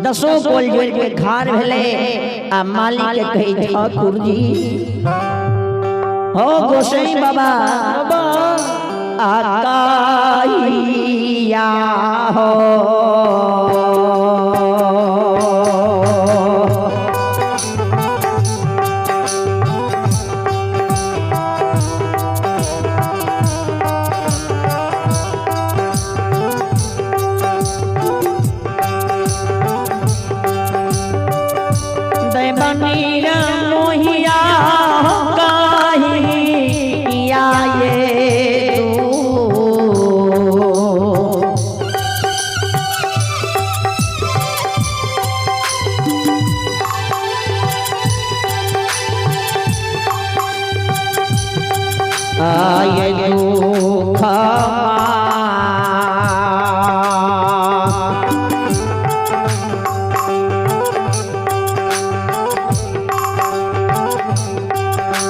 दसो कोल जोड़ के खार भेलै आ मालिक के कहै ठाकुर जी हो गोसाई बाबा आकाइया हो दैबनीर मोहिया काहिया ये तू आय दुख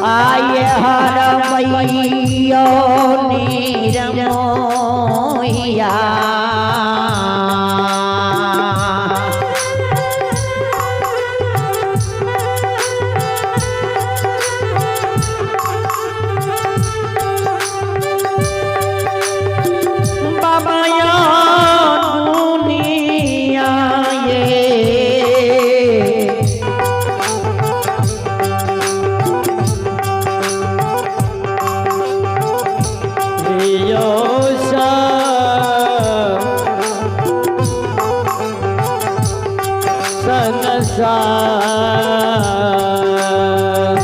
आय हर मैयो निरमोहिया बाबा या दुनिया ये संसार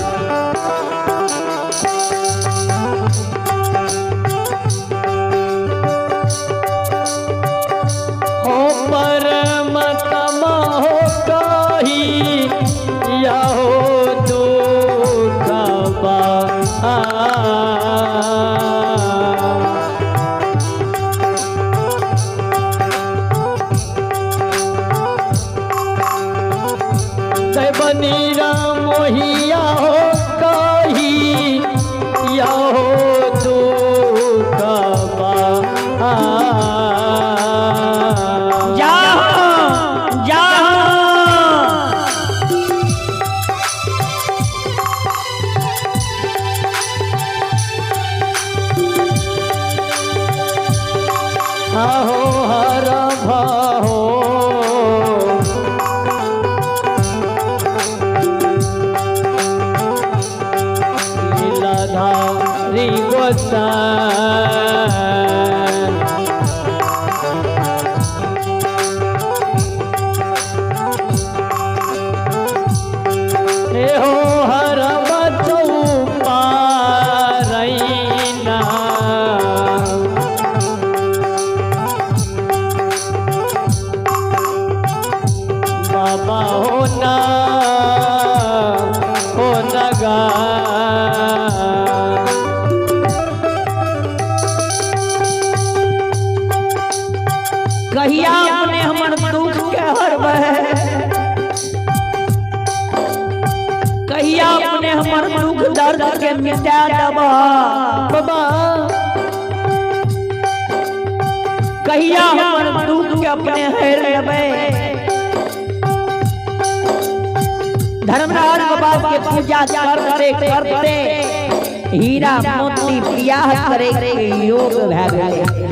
हो परमतमा हो कही या हो दुखबा बनी राम मोहिया हो कही या हो दुखबा जाओ जाओ आहो हर भहो लीलाधारी गोसाई हे हो हर बचौ पारैना बाबा हो ना हो नगा कहिया अपने हमर दुख के हरबै कहिया अपने हमर दुख दर्द के मिटा देबा बाबा कहिया हमर दुख के अपने हर लेबै धर्मराज बाबा के पूजा करते करते हीरा मोती बियाह करे के योग भए गेलै।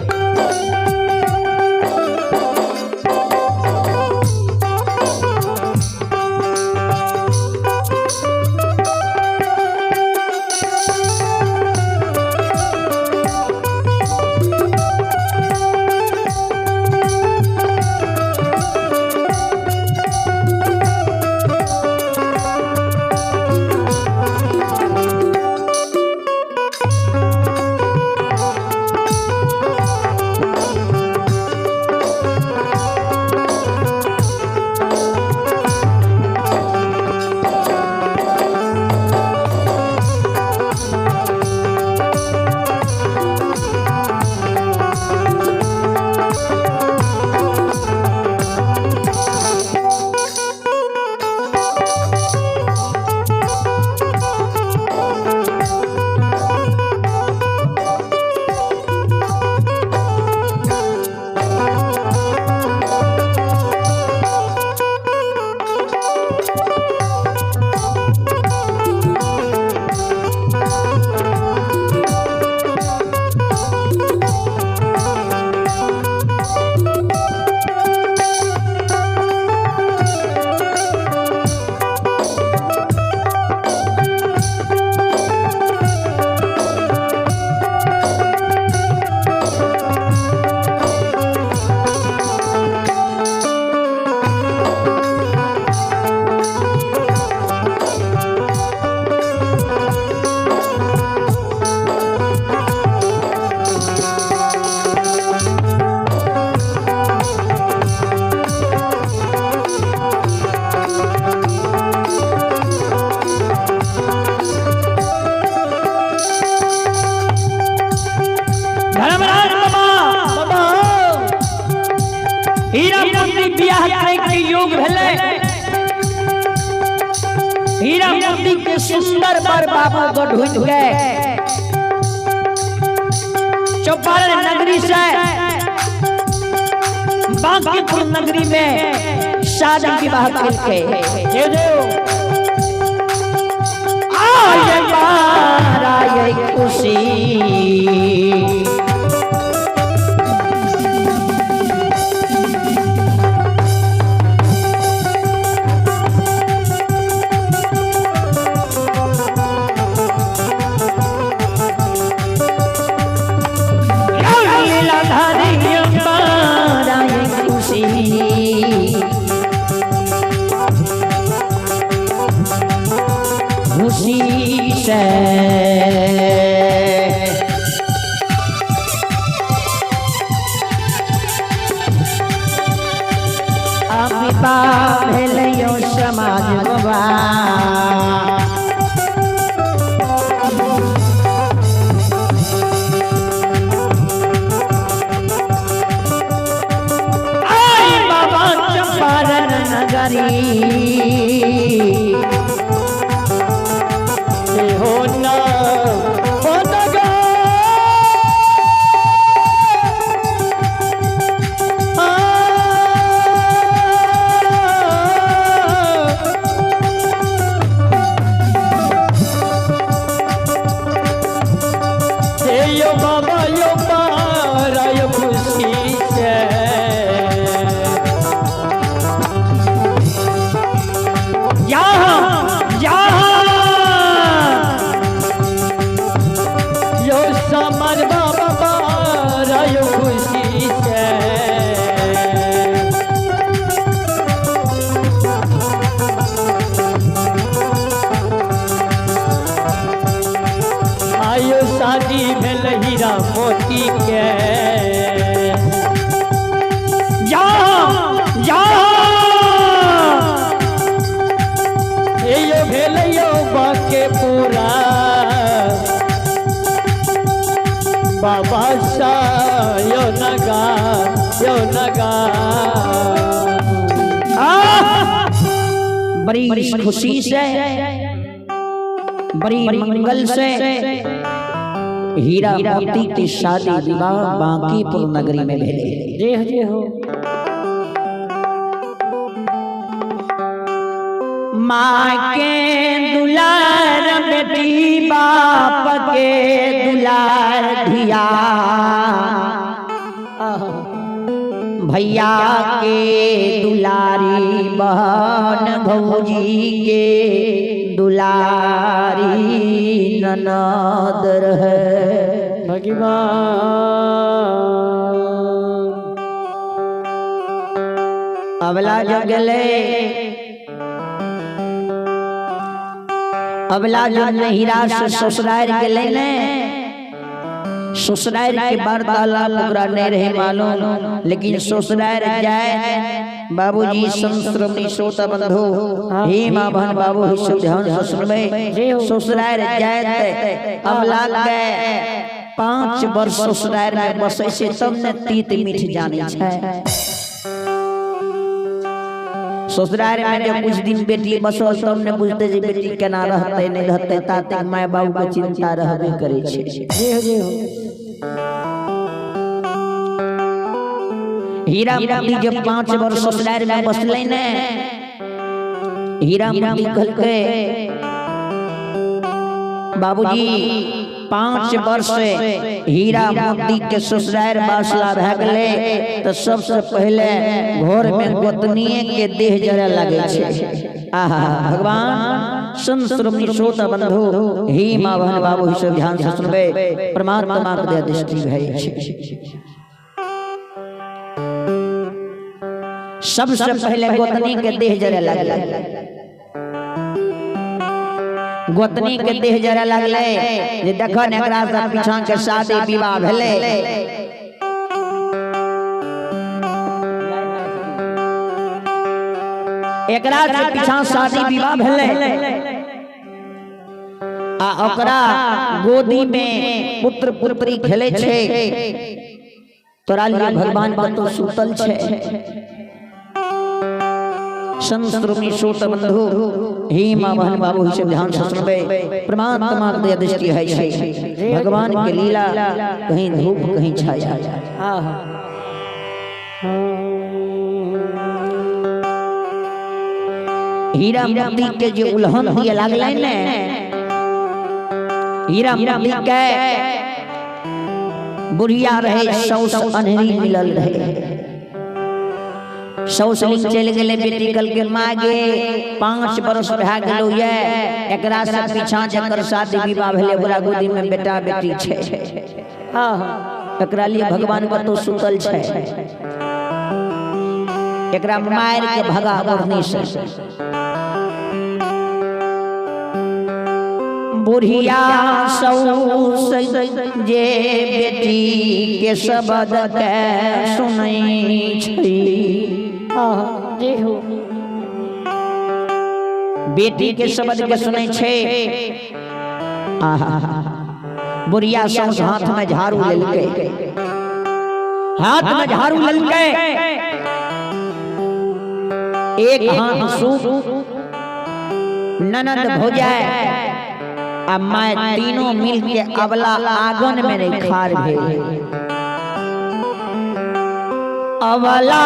के योग भेलै। हीरा मोती के सुंदर बर बाबू को ढूंढ गए चौपारण नगरी से बांकीपुर नगरी में शादी विवाह करके। जय जय हो। आय बाराय खुशी लीलाधारी बाराय खुशी खुशी से। अमिता भेलयो समाज बाबा। आय बाबा चंपारण नगरी। जय हो ना हो नगा। आ। हे यो बाबा यो पारा यो खुशी से। यहाँ यहाँ यो समर बाबा पारा यो खुशी से। आयो शादी भेल हीरा मोती के। यहाँ यहाँ हे यो भेल यो बाके पूरा बाबा सा यो नगा यो नगा। आह! बड़ी खुशी से, बड़ी मंगल से हीरा मोती की शादी विवाह बांकीपुर नगरी में भेले। जय हो जय हो। माँ के दुलार बेटी, बाप के दुलार धिया, भैया के दुलारी बहन, भौजी के दुलारी ननद रहे। भगवान अबला जो गेले, अबला जो नहिरा से ससुराल गेले ने, ससुराल के वार्तालाप ओकरा नहीं रहे मालूम, लेकिन ससुराल जाए बाबूजी संश्रमणी श्रोता बंधु हे माँ बहन बाबू ही सब ध्यान से सुनबे। ससुराल जाए अबला के 5 वर्ष ससुराल में बसै छै तब ने तीत मीठ जानै छै। ससुराल में जब कुछ दिन बेटी बसल तब ने बुझते जे बेटी केना रहतै नहीं रहतै, ताते my बाबू के चिंता रहबे करै छै। जय हो जय हो। हीरा मोती जब 5 वर्ष ससुराल में बसलै ने, हीरा मोती कहलकै बाबूजी 5 वर्ष हीरा मोती के ससुराल बासला भए गेलै तऽ सबसे पहिले घर में गोतनीये के देह जरे लागै छै। आहा भगवान संश्रमणी श्रोता बंधु हे माँ बहन बाबू ही सब ध्यान से सुनबै, परमात्मा के दया दृष्टि भए छै। सबसे पहले गोतनी के देह जरे लागलै, गोतनी के देह जरे लागलै जे देखन एकरा से पीछा के शादी विवाह भेलै। एकरा से पीछा शादी विवाह भेलै आ ओकरा गोदी में पुत्र पुत्री खेलै छै। तोरा लिए भगवान कतौ सुतल छै। संश्रुमी श्रोत बंधु ही माँ बहन बाबू से ध्यान से सुनबे। परमात्मा के दया दृष्टि है छै। भगवान के लीला कहीं धूप कहीं छाया। हीरा मोती के जे उल्हन दिए लागलै ने, हीरा मोती के बुढ़िया रहे सौस अनहरी मिलल रहे। सौस लिंग चलि गेलै बेटी कहलकै माँ गे 5 बरस भए गेलौ ये, एकरा से पीछा जकर शादी विवाह भेलै ओकरा गोदी में बेटा बेटी छै। एकरा लिए भगवान कतौ सुतल छै, एकरा मारि के भगा बढ़नी से। बुढ़िया सौस जे बेटी के शब्द के सुनै छै, बेटी के शब्द के सुनै छै। आहा बुढ़िया सौस हाथ में झाड़ू लेलकै, हाथ में झाड़ू लेलकै, एक हाथ सूप ननद भौजाई आ my तीनों मिल के अबला आंगन में नहीं खार भेल। अबला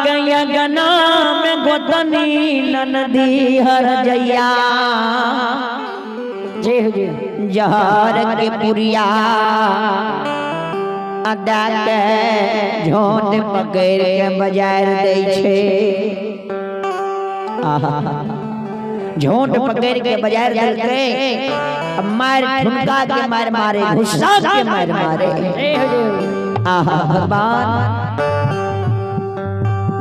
के अंगना में गोतनी ननदी हर जैया जहर के पुरिया अदा के झोंट पकड़ के बजार दै छै। आहा झोंट पकड़ के बजार देलकै, मार ठुनका के मार मारे, गुस्सा के मार मारे। आहा भगवान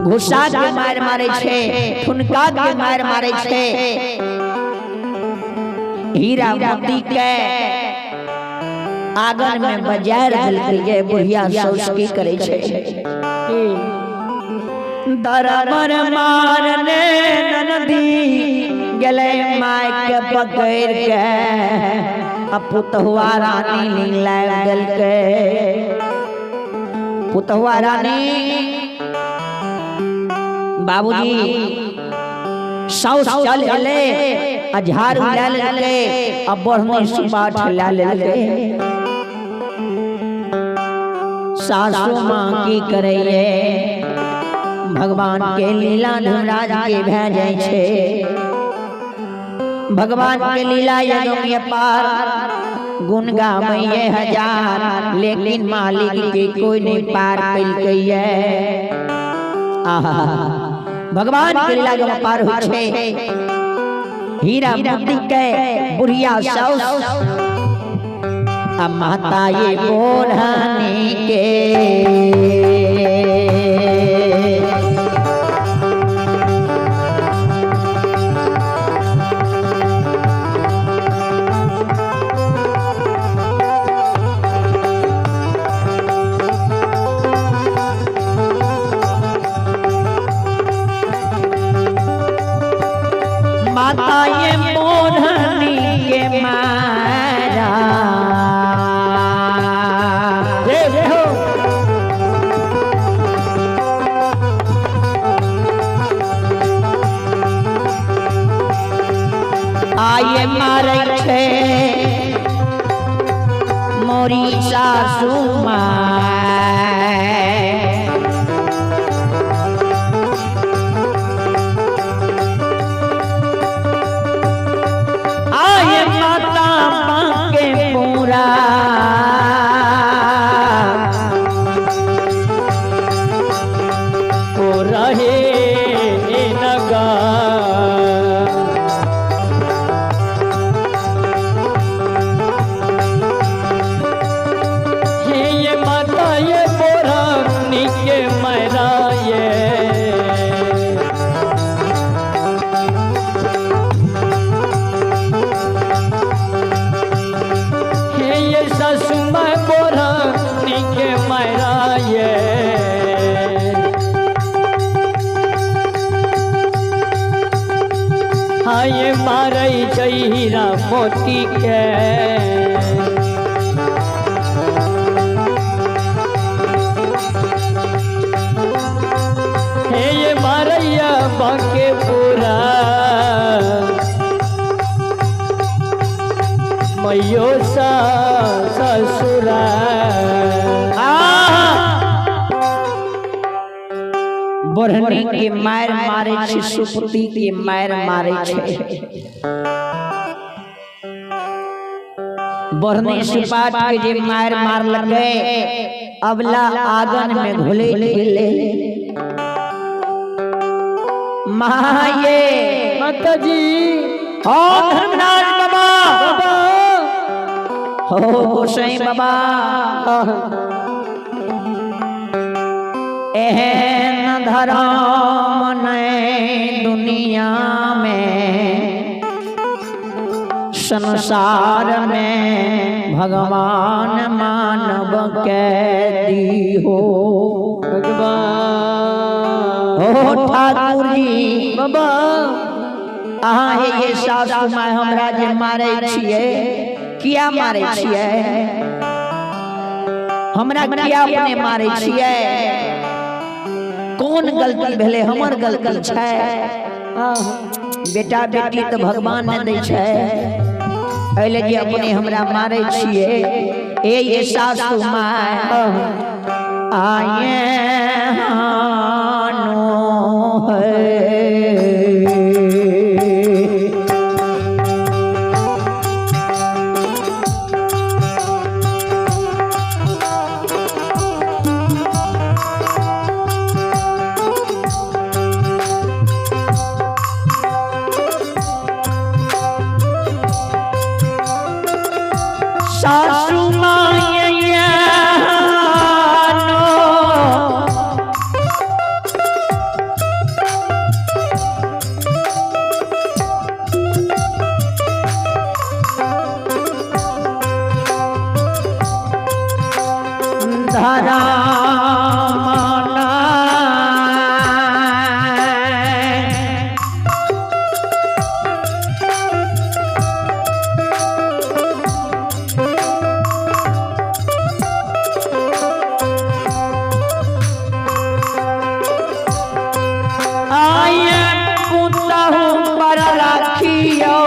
गुस्सा के मार मारे छै, ठुनका के मार मारे छै। हीरा मोती के आंगन में बजार देलकै जे बुढ़िया सौस की करे छै। दरबर मारने ननदी गेलै my के पकड़ के आ पुतहुआ रानी लिंग लाबि देलकै। पुतहुआ रानी बाबूजी साउस चल एलै आ झाड़ू लए लेलकै आ बढ़नी सुपाठ लए लेलकै। सासू माँ की करैये, भगवान के लीला धनराज के भए जाइ छै। भगवान के लीला यज्ञ पार गुण गावैये हजार, लेकिन मालिक के कोई नहीं पार पैलकैये। आहा भगवान के लीला जब पार होइ छै। हीरा मोती के बुढ़िया साउस आ माता ये बोढ़नी के माता ये बोढ़नी के मारा जय हो। आये मारै छै मोरी सासू my. आये माता के पूरा को रहे नगा हे ये माता ये बोरानी के मैरा ये हे ये सासू मैं बोरानी के मैरा ये हाँ ये मारै छै हीरा मोती के हे ये मारैया बाके पूरा मैयो सा ससुरा। बढ़नी के मार मारे छै, सुपति के मार मारे छै। बढ़नी सुपाट के जे मार मारलकै, अबला आंगन में घुलैत गेलै। माये माता जी। हो धर्मराज बाबा। बाबा। हो गोसाई बाबा, एहन धर्म नहीं दुनिया में, संसार में भगवान मानव के दी हो। भगवान। हो ठाकुर जी। बाबा। अहाँ हे ये सासू माय हमरा जे मारे छियै, किया मारे छियै हमरा? किया अपने मारे छियै? कोन गलती भेलै? हमर गलती छै? बेटा बेटी तऽ भगवान ने दै छै, एहि जे अपने हमरा मारे छियै। ए ये सासू माय आये हानो है। सासू माय हानो धरा माना। आये पुतहु पर राखियो,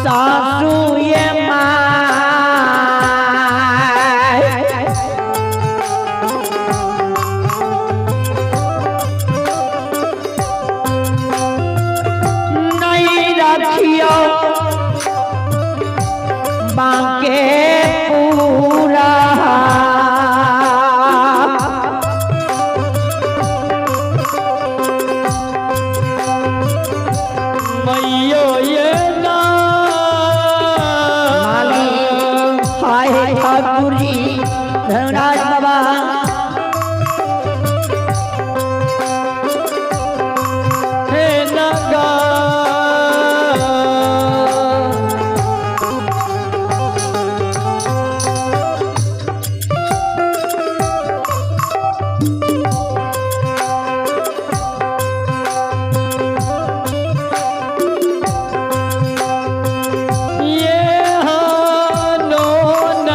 सासू ये my. नहीं रखियो बांके पूरा। मैयो ये ना। माली हाय ठाकुर जी, धर्मराज बाबा। हे नगा। ये हानो न।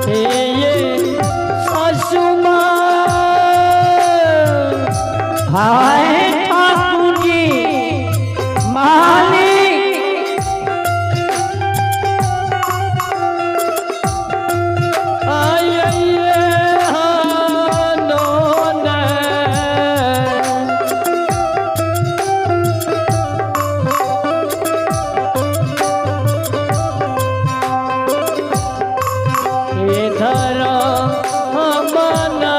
हे ये सासू माँ। हाय ठाकुर जी, मालिक। आय ये हानो न। हे धरा मना।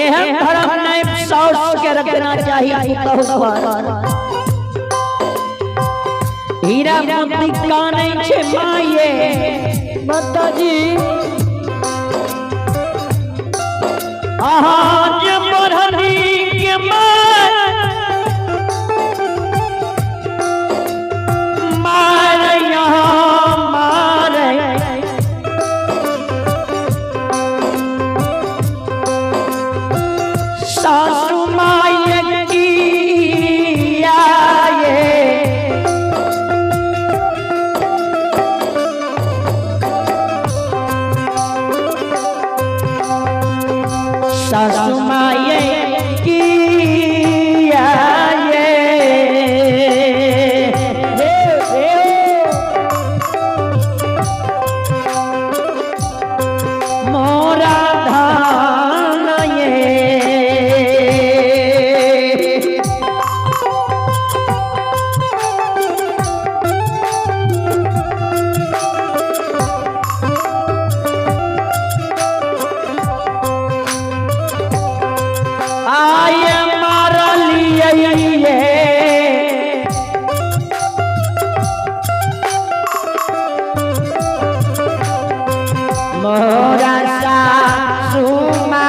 एहन धर्म नहीं साउस के रखना चाहिए पुतहु पर। हीरा मोती कानै छै माये। माताजी। अहाँ जे बढ़नी के मार मार यहाँ मार, सासु माय की आए। सासु माय की आए। हे हे। मोरा धान ये। आय मारलिए ये। मोरा सासु my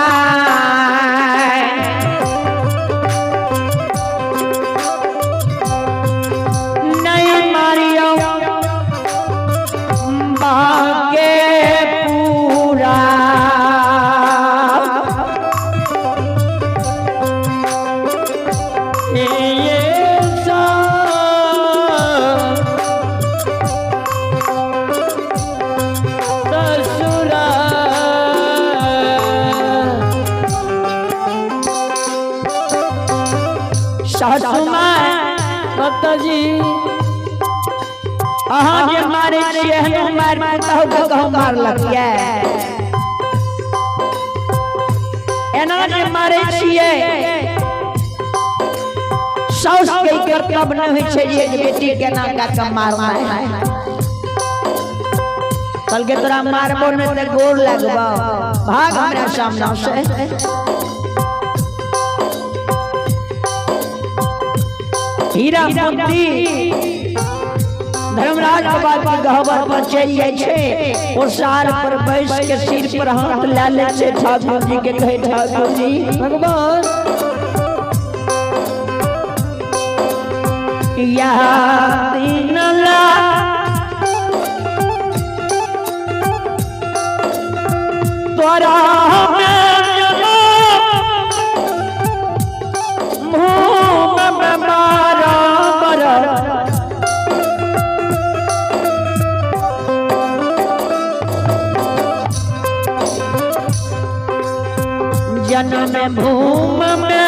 नहीं मारियो बाके पूरा। ये सा ससुरा। सासु my. माताजी। अहाँ जे मारे छियै, एहनो मारि पुतहु के कहूँ मारलक ये? एना जे मारे छियै, साउस के ई कर्तव्य नहि होइ छै जे बेटी केना कऽ के मारनाइ। कहलकै तोरा मारबो नहि तऽ गोर लगबो, भाग हमरा सामना से। हीरा मोती धर्मराज बाबा के गहबर पर चलि जाइ छै। ओसार पर बैस के सिर पर हाथ लए लै छै, ठाकुर जी के कहै, ठाकुर जी, भगवान, यह दिन ला तोरा मुँह में बराबर। जन्म भूम में